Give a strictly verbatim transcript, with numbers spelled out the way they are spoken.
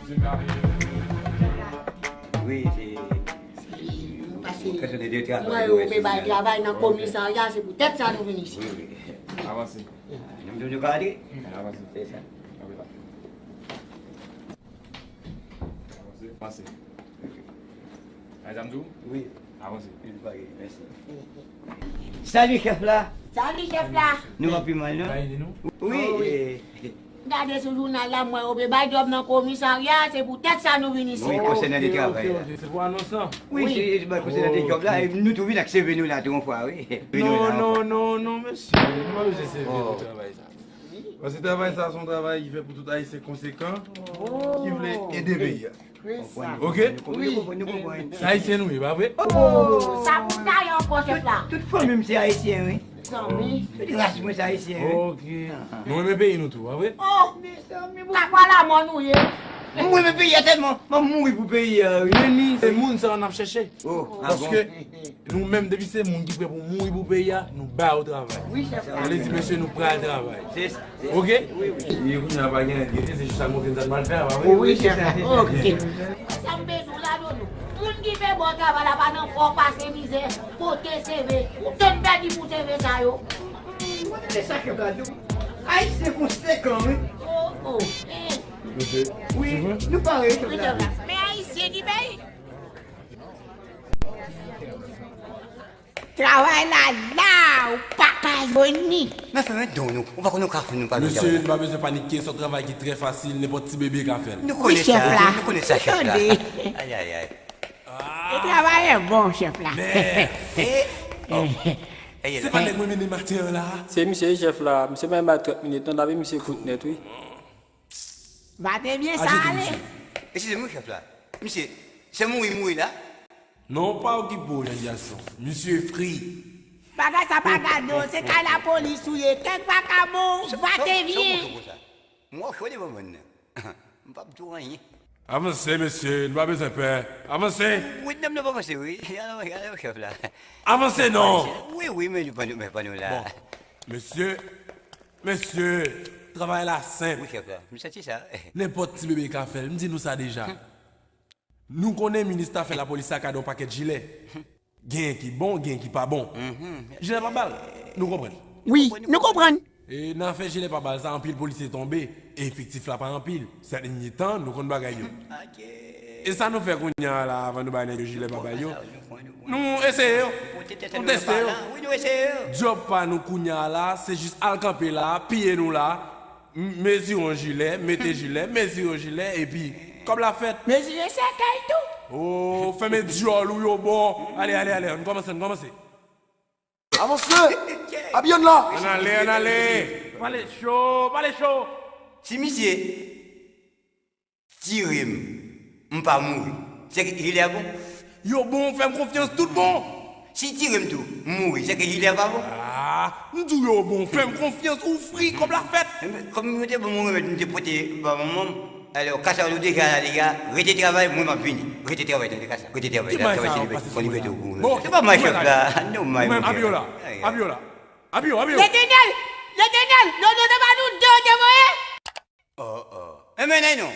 Wi, se... Pase, mwen yo pe bay travay nan komisarya, se poutèt sa nou vin isit. Wi, wi. Avanse. Nou, nou, nou ka antre? Avanse. Se sa. Avanse. Avanse. Ay, sa m di w? Wi. Avanse. Mèsi. Salut, chèf la. Salut, chèf la. Nou anpi mal, non? Wi. Gade sou jounal la, mwen yo pe bay djòb nan komisarya, se poutèt sa nou vin isit. Wi, konsènan de travay la. Se pou anons lan? Wi, se, se konsènan de djòb la, e nou tou vin ak C V nou la tou yon fwa, wi. Non, non, non, non, mesye, nou pa bezwen C V pou travay sa. Paske travay sa se yon travay ki fè pou tout Ayisyen konsekan ki vle ede peyi a. Oke? Wi. Se Ayisyen nou ye, pa vre? Oh, sa pou taye ankò, chèf la. Tout fanmi m se Ayisyen, wi. Tout ras mwen se Ayisyen, wi. Oke. Nou renmen peyi nou tou, pa vre? Oh, mezanmi, bon. Kapwa lamò nou ye. Mwen renmen peyi a tèlman, m ap mouri pou peyi a, wi. Men ni, se moun sa yo n ap chèche. Oh, ah bon? Paske nou menm, depi se moun ki prè pou mouri pou peyi a, nou ba yo travay. Wi, chèf la. Sa vle di, mesye, nou pral travay. Se sa. Oke? Wi, wi. Wi, kounye a pa gen anyen, se jis sa nou konn sa n pral fè a, pa vre? Wi, chèf la. Oke. Sa m bezwen la, Dodo. Moun ki fè bon travay la pa nan fò pase mizè, pote C V. Ou tann pèdi pou C V sa yo. Mwen te sa chèf la di w. Ayisyen konsekan, wi. Oh, oh. Eh. Mesye, wi, se vre? Nou pare, chèf la. Men Ayisyen ki peye. Travay la la, ou pa ka jwenn li. Men fè men don nou, ou pa konn nou ka fè nou pa nou travay la. Mesye, nou pa bezwen panike, se yon travay ki trè fasil, nenpòt ti bebe ka fè l. Nou konnen sa, nou konnen sa, chèf la. Ay, ay, ay. E travay bon, chèf la. Men, eh, oh. Se pa nèg mwen mennen maten an la. Se misye, chèf la, misye pa menm bay trant minit, non, lavi misye kout nèt, wi. Va te byen sa ale. Eskize m, wi, chèf la. Misye, se mouri mouri la? Non, pa okipe w, jèn gason. Misye fri. Bagay sa pa gade w, se kay lapolis ou ye. Kèk vakabon, va te byen. Mwen chode pou moun nan. M p ap di w anyen. Avanse, mesye, nou pa bezwen pè. Avanse! Wi, nonm nan pa avanse, wi. Alò, alò, chèf la. Avanse, non! Wi, wi, men, men, men, pa nou la. Bon, mesye, Mesye, travay la senp. Wi, chèf la. M santi sa. Nenpòt ti bebe ka fè l. M di nou sa deja. Nou konnen minis afè lapolis la ka di yon pakèt jilè. Genyen ki bon, genyen ki pa bon. Jilè pa ba l. Nou konprann. Wi, nou konprann. E nan afè jilè pa ba l sa, anpil polisye tonbe. E efektif la pa anpil. Sèt èdmi tan, nou konn bagay yo. E sa nou fè kounye a la, avan nou bay nèg yo jilè pa bay yo? Nou eseye yo. Nou teste yo. Djòb pa nou kounye a la, se jis al kanpe la, piye nou la, m-, mezire yon jilè, mete jilè, mezire yon jilè, epi kòb la fèt. Mezire sèkèy tou. Oh, fèmen dyòl ou yo bon. Ale, ale, ale, ann kòmanse, ann kòmanse. Avanse! Abiye n la! Ann ale, ann ale! Pale cho, pale cho! Si misye tire m, m pa mouri, se ke jilè a bon? Yo bon, fè m konfyans, tout bon! Si tire m tou, m mouri, se ke jilè a pa bon? Ah, m di w yo bon, fè m konfyans, ou fri, kòb la fèt! Kòm yo te ban m yon remèd, m te pote ba manman m. Alò, kasa yo deja ale a, rete travay, mwen m ap vini. Rete travay, tande kasa. Rete travay, travay se li, fò li mete w pou mwen. Se pa may chèf la. Non, may, mon pè. Abiye w la. Abiye w la. Abiye w, abiye w. Letènèl! Letènèl! Non, non, se pa nou de yo te voye? Oh, oh. Enben, non.